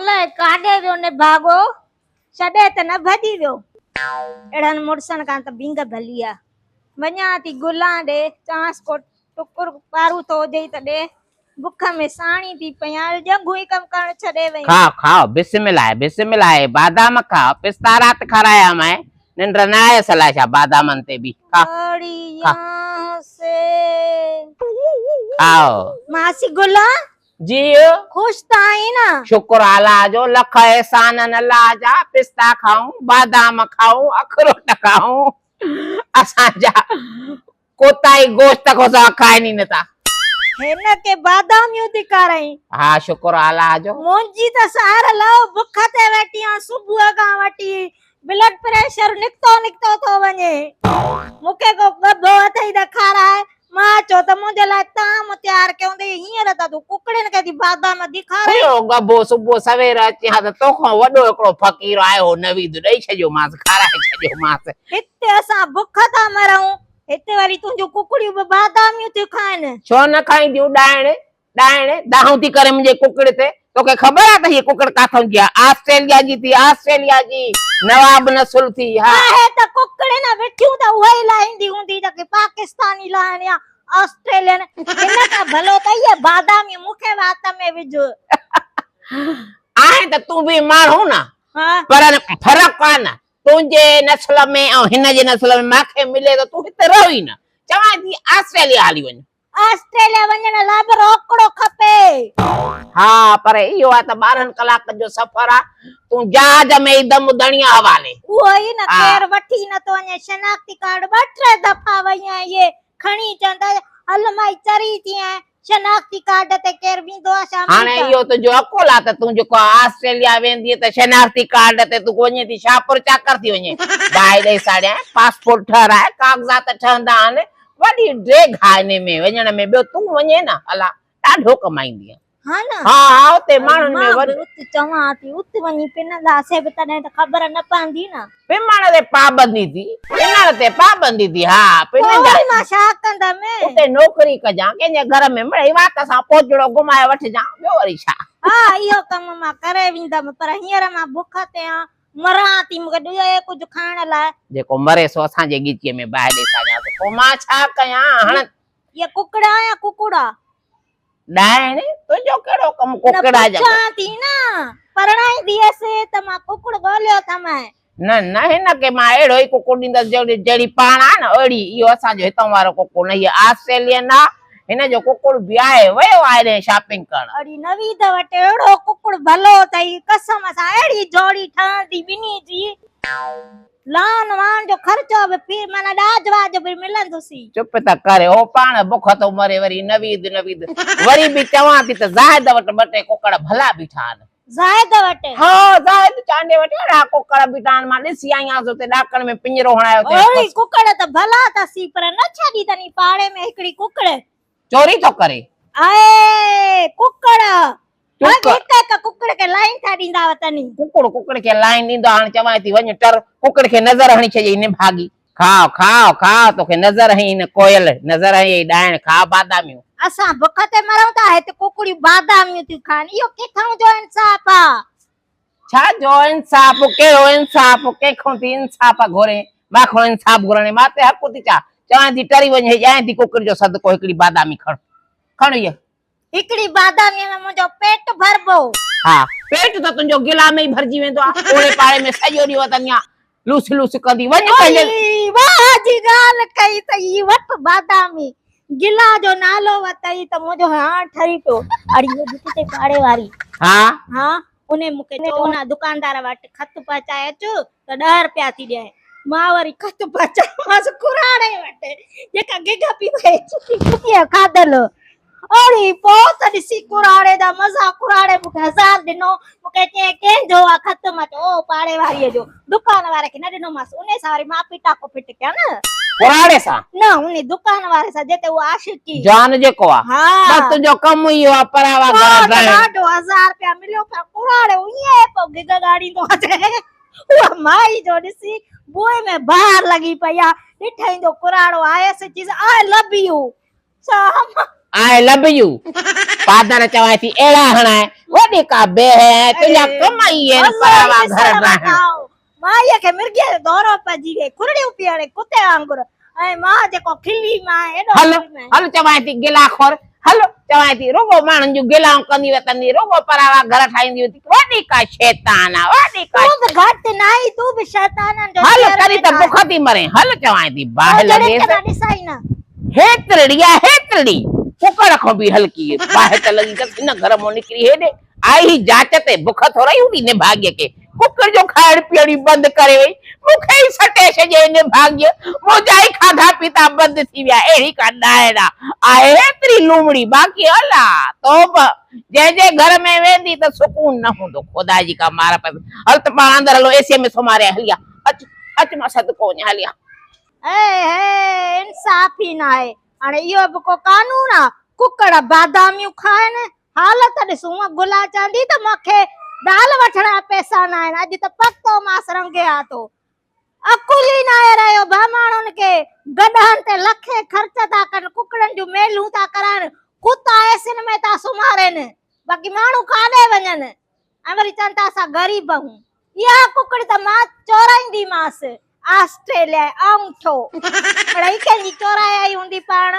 الائي ڪاڏي ويو نڀاڳو، ڇڏي ته نه ڀڄي ويو. اهڙن مڙسن کان ته ڀينگ ڀلي آ. وڃان ٿي گلان ڏي، چانس ڪو ٽڪر پاروٿو هجئي ته ڏي. بک ۾ ساڻي ٿي پيان، ڄنگهون ئي ڪم ڪرڻ ڇڏي ويون. کاء کاء، بسم الله، بسم الله، بادام کاء، پستا رات کارايامانء، ننڊ نه آيس الائي ڇا بادامن تي به. کاء اڙي کاء. يا حسين. کاء. ماسي گلان، جيء. خوش ته آهين نه؟ شڪر الله جو، لک احسان آهن الله جا، پستا کائون، بادام کائون، اخروٽ کائون، اسان جا ڪوتا ئي گوشت کان سوا کائن ئي نٿا. هن کي باداميون ٿي کارائين. ها شڪر الله جو. منهنجي ته سار لهو، بک تي ويٺي آهيان صبح کان وٺي، بلڊ پريشر نڪتو نڪتو ٿو وڃي. مون کي ڪو ڳڀو اٿئي ته کاراء. مان چيو ته منهنجي لاء طعام تيار ڪيو هوندئي، هينئر ته تون ڪڪڙين کي ٿي بادام ٿي کارائين. هيو ڳڀو صبح سوير اچين ها ته توکان وڏو هڪڙو فقير آيو هو نويد ڏئي ڇڏيومانس، کارائي ڇڏيومانس. هتي اسان بک ٿا مرون، هتي وري تنهنجون ڪڪڙيون به باداميون ٿيون کائن. ڇو نه کائينديون ڏائڻ، ڏائڻ، دانهون ٿي ڪري منهنجي ڪڪڙ تي، توکي خبر آ ته هيء ڪڪڙ ڪاٿئون جي آ؟ آسٽريليا جي ٿي، آسٽريليا جي، نواب نسل ٿي، ها. آهي ته ڪڪڙ نه وٺيون ته اها ئي لاهيندي هوندي جيڪي پاڪستاني لاهن يا آسٽريلين، هن کان ڀلو ته اهي باداميون مون کي وات ۾ وجهه. آهين ته تون به ماڻهو نه، پر فرق آ نه، تنهنجي نسل ۾ ۽ هن جي نسل ۾، مان کي ملي ته تون هتي رهه ئي نه، چوانء ٿي آسٽريليا هلي وڃ. آسٽريليا وڃڻ لاء به روڪڙو کپي. ها پر اهو آهي ته 12 ڪلاڪن جو سفر آ، تون جهاز ۾ ئي دم ڌڻيء حوالي. اهو ئي نه ڪير وٺي نه ٿو وڃي، شناختي ڪارڊ ٻه ٽي دفعا وئي آهيان اهي کڻي چون ٿا هل مائي چري ٿي آهين، شناختي ڪارڊ تي ڪير ويندو آ ڇا هاڻي آمريڪا. اهو تنهنجو عقل آ ته تون جيڪو آسٽريليا ويندينء ته شناختي ڪارڊ تي تون وڃين ٿي شاهپور چاڪر ٿي وڃين، باهه ڏئي ساڙيانء، پاسپورٽ ٺهرائي ڪاغذات ٺهندا آهن، وڏي ڊيگهه آ انهي ۾ وڃڻ ۾ ٻيو تون وڃين نه الا ڏاڍو ڪمائيندينء. ها نه. ها ها اتي ماڻهن ۾ مان به وڏ. ات چوان ٿي ات وڃي پننداسين به تڏهن ته خبر نه پوندي نه. پنڻ تي پابندي ٿي پنڻ تي پابندي ٿي ها پوء پنندا. وري مان ڇا ڪندم. اتي نوڪري ڪجان ڪنهن جي گهر ۾ مڙئي وات سان پوچڙو گهمائي وٺجان ٻيو وري ڇا. ها اهو ڪم مان ڪري ويندم پر هينئر مان بک تي آن مران ٿي، مون کي ڏيو ڪجهه کائڻ لاء. جيڪو مري سو اسان جي ڳچيء ۾ باهه ڏئي ساڙيانس، پوء مان ڇا ڪيان؟ هڻ. اهي ڪڪڙا يا ڪڪڙا؟ ڏائڻ، تنهنجو ڪهڙو ڪم ڪڪڙا نه جا؟ پڇان ٿي نه، پرڻائيندي هيس ته مان ڪڪڙ ڳوليو اٿم. نه نه، هن کي مان اهڙو ئي ڪڪڙ ڏيندس جهڙي پاڻ آهي نه اهڙي. اهو اسان جو هتان وارو ڪڪڙ نه، هيء آسٽريلين آ، هن جو ڪڪڙ به آهي، ويو آهي هيڏانهن شاپنگ ڪرڻ. اڙي نويد وٽ اهڙو ڪڪڙ ڀلو اٿئي، قسم سان اهڙي جوڙي ٺهندي ٻنهي جي. لان وان جو خرچو به في معنيٰ ڏاج واج به ملندس ئي. چپ ته ڪر، هو پاڻ بک ٿو مري وري نويد نويد. وري به چوان ٿي ته زاهد وٽ ٻه ٽي ڪڪڙ ڀلا بيٺا آهن. زاهد وٽ؟ ها زاهد چانڊيي وٽ اهڙا ڪڪڙ بيٺا آهن، مان ڏسي آئي آهيان اتي ڏاڪڻ ۾ پڃرو هڻايو اٿئي. اوڙي ڪڪڙ ته ڀلا اٿسي پر نه ڇڏي اٿني پاڙي ۾ هڪڙي ڪڪڙ. چوري ٿو ڪري. آهي ڪڪڙ. هڪ هڪ ڪڪڙ کي لائين ٿا ڏيندا وتن. ڪڪڙ ڪڪڙ کي لائين ڏيندو آ، هاڻي چوانء ٿي وڃ ٽر، ڪڪڙ کي نظر هڻي ڇڏيئي نڀاڳي. کاء کاء کاء توکي نظر هنئي هن ڪوئل، نظر هنئي ڏائڻ، کاء باداميون. اسان بک تي مرون ٿا، هت ڪڪڙيون باداميون ٿيون کائن، اهو ڪٿئون جو انصاف آ؟ ڇا جو انصاف، ڪهڙو انصاف، ڪنهن کان ٿي انصاف گهرين، مان کان انصاف گهرڻ مان تي حق ٿي ڇا؟ چوانء ٿي ٽري وڃ، هي ڄائين ٿي ڪڪڙ جو صدقو، هڪڙي بادامي کڻ، کڻ هيء. هڪڙي باداميء ۾ منهنجو پيٽ ڀربو. ها، پيٽ ته تنهنجو گلا ۾ ئي ڀرجي ويندو آ، اوڙي پاڙي ۾ سڄو ڏينهن وتندي آن، لوس لوس ڪندي، وڃ پنهنجي. اوئي، واهه جي ڳالهه ڪئي اٿئي، وٺ بادامي. گلا جو نالو ورتئي ته منهنجو هانء ٺري پيو. اڙي هو ڏٺي اٿئي پاڙي واري. ها. ها، انهي مون کي چيو ان دڪاندار وٽ خط پهچائي اچ ته 10 رپيا ٿي ڏيانء. مان وري خط پهچايومانس ڪراڙي وٽ، جيڪا گگهه پي وئي ڇٽي ڪتيء کاڌل. اڙي پوء ته ڏسي ڪراڙي جا مزا، ڪراڙي مون کي هزار ڏنو. مون کي چيائين ڪنهن جو آ خط؟ مان چيو او پاڙي واريء جو. دڪان واري کي نه ڏنومانس، انهي سان وري مان به ٽاڪو ڦٽ ڪيان نه. ڪراڙي سان؟ نه، انهي دڪان واري سان جتي اهو عاشقي. جان جيڪو آ. ها. بس تنهنجو ڪم ئي اهو آ پراوا گهر پوء ته ڊاهڻ. ڏاڍو هزار رپيا مليو پر ڪراڙي ائين پيو گگهه ڳاڙيندو اچي. اها مائي جو ڏسي بوء ۾ باهه لڳي پئي آ. ڏٺائين جو ڪراڙو آيس، چيس آء لو يو. ڇا مان. آء لڀ يو. پادر چوانء ٿي اهڙا هڻانء، وڏي ڪا بي حيا آهين، تنهنجا ڪم ئي اهي آهن پراوا گهر ڊاهڻ. مائيء کي مرگيء جو دورو پئجي ويئي، کرڙيون پئي هڻي ڪتي وانگر ۽ مان جيڪو کلي مان ايڏو هل هل چوانء ٿي گلا خور، هل چوانء ٿي رڳو ماڻهن جون گلائون ڪندي وتندي، رڳو پراوا گهر ٺاهيندي وتي، وڏي ڪا شيطان آ، وڏي ڪا. تون به گهٽ ناهين، تون به شيطانن جو هل شهر ڪري ۾ ته ٿا. بک ٿي مرين، هل چوانء ٿي باهه تو جهڙين لڳيس. کي مان ڏسان ئي نه. هيترڙي آ هيترڙي، ڪڪڙ کان به هلڪي باهه ته لڳي اٿس، هن گهر مان نڪري هيڏي آئي هي جاچ تي، بک ٿورئي هوندي نڀاڳيء کي، ڪڪڙ جو کائڻ پيئڻ ئي بند ڪري وئي، مون کي ئي سٽي ڇڏيائين نڀاڳيء، منهنجا ئي کاڌا پيتا بند ٿي ويا، اهڙي ڪا ڏائڻ آ، آهي هيتري لومڙي، باقي الا توبه، جنهن جي گهر ۾ ويندي ته سڪون نه هوندو، خدا جي ڪا مار پوي، هل ته پاڻ اندر هلون اي سيء ۾ سمهاريان، هلي آ، اچ اچ مان صدقو وڃان، هلي آ. اي هي انصاف ئي ناهي، هاڻي اهو به ڪو قانون آ، ڪڪڙ باداميون کائن، حالت ڏس، هونء گلا چوندي ته مون کي دال وٺڻ جا پئسا ناهن، اڄ ته پڪو ماس رنگي آتو. عقل ئي ناهي رهيو ڀا ماڻهن کي، گڏهن تي لکين خرچ ٿا ڪن، ڪڪڙن جون ميلون ٿا ڪرائن، ڪتا ايسين ۾ ٿا سمهارين، باقي ماڻهو ڪاڏي وڃن؟ ۽ وري چون ٿا اسان غريب آهيون. اها ڪڪڙ ته مان چورائينديمانس، آسٽريليائي آڱوٺو. اڙائي ڪنهن جي چورائي آئي هوندي پاڻ.